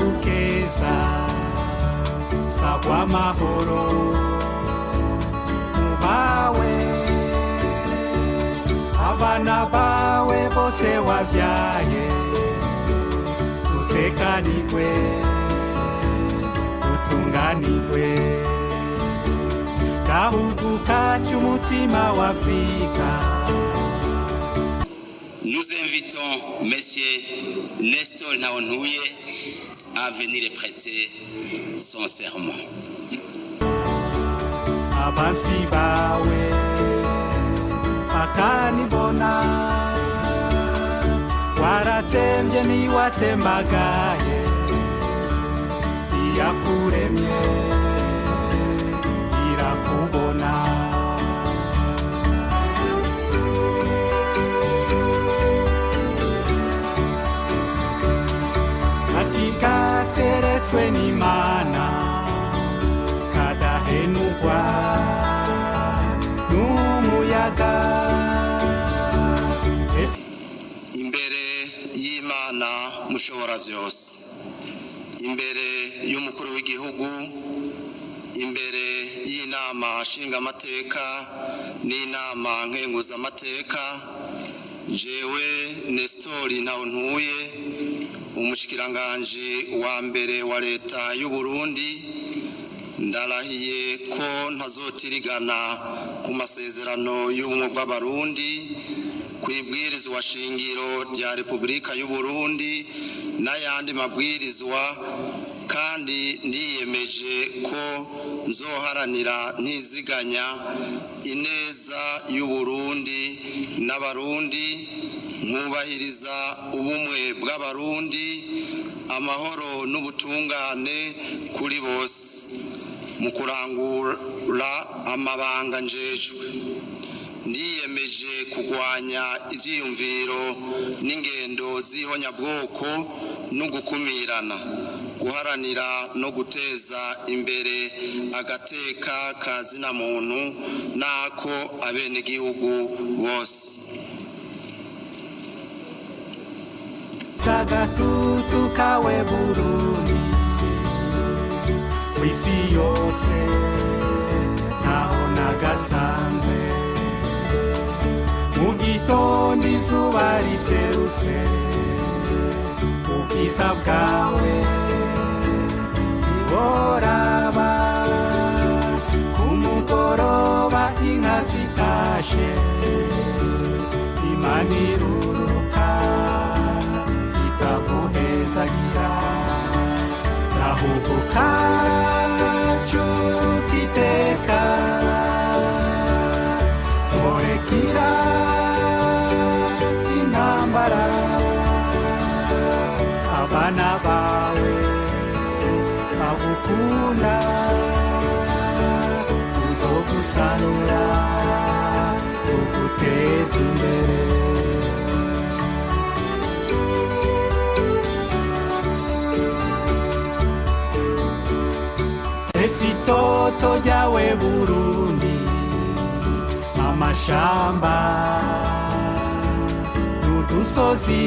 Ndagukeza sagwa amahoro mubawe, abana bawe bose wavyaye, utekanirwe utunganirwe, gahugu kacu umutima wa Afrika. Nous invitons Monsieur Nestor Ntahontuye à venir prêter son serment. Abansi bawe bakanibona, waratemvye niwatembagaye, iyakuremye irakubona. Ati kateretswe n'Imana, kadahenukwa n'umuyaga. Imbere y'Imana mushobora byose, imbere y'umukuru w'igihugu, imbere y'inama nshingamateka n'inama nkenguzamateka, jewe Nestori Ntahontuye, umushikiranganji wa mbere wa leta y'u Burundi, ndarahiye ko ntazotirigana ku masezerano y'ubumwe bw'Abarundi, ku ibwirizwa shingiro rya Repubulika y'u Burundi n'ayandi mabwirizwa, kandi niyemeje ko nzoharanira ntiziganya ineza y'u Burundi n'Abarundi, nkubahiriza ubumwe bw'Abarundi, amahoro n'ubutungane kuri bose mu kurangura amabanga njejwe. Ndiyemeje kurwanya ivyiyumviro n'ingendo z'ihonyabwoko no gukumirana, guharanira no guteza imbere agateka ka zina muntu n'ako abenegihugu bose. Sagatutu kawe Burundi, kw'isi yose ntaho nagasanze. Mu gitondo izuba riserutse, ubwiza bwawe ntiworaba. Ku mugoroba inka zitashe, Imana iruruka ikaguhezagira. Gahugu kacu kiteka murekira intambara, abana bawe bagukunda, tuzogusanura tuguteza imbere. Ese itoto ryawe Burundi, amashamba n'udusozi,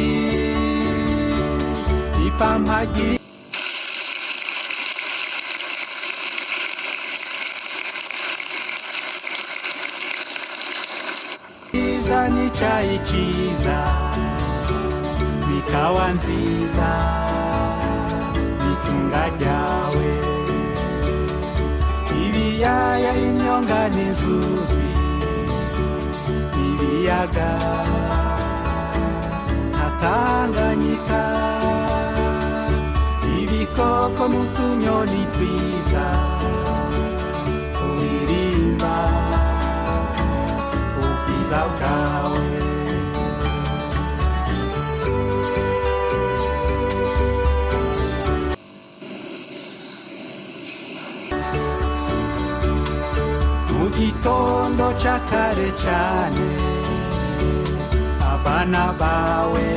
ipampa ryiza n'icayi ciza, n'ikawa nziza, n'itunga ryawe, ibiyaya, imyonga n'inzuzi, ibiyaga nka Tanganyika, ibikoko n'utunyoni twiza turirimba ubwiza bwawe. Mu gitondo ca kare cane, abana bawe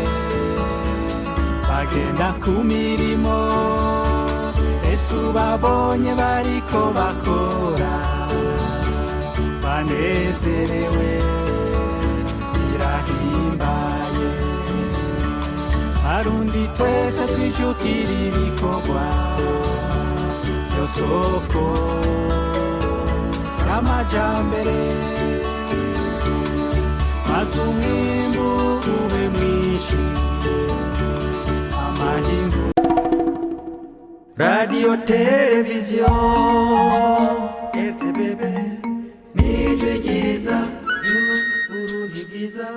bagenda ku mirimo, ese ubabonye bariko bakora banezerewe, birahimbaye. Barundi twese twijukira ibikorwa, yo soko y'amajambere, maze umwimbu ube mwinshi, amahingu. Radiyo, televiziyo RTBB, nijwi ryiza ry'Uburundi bwiza.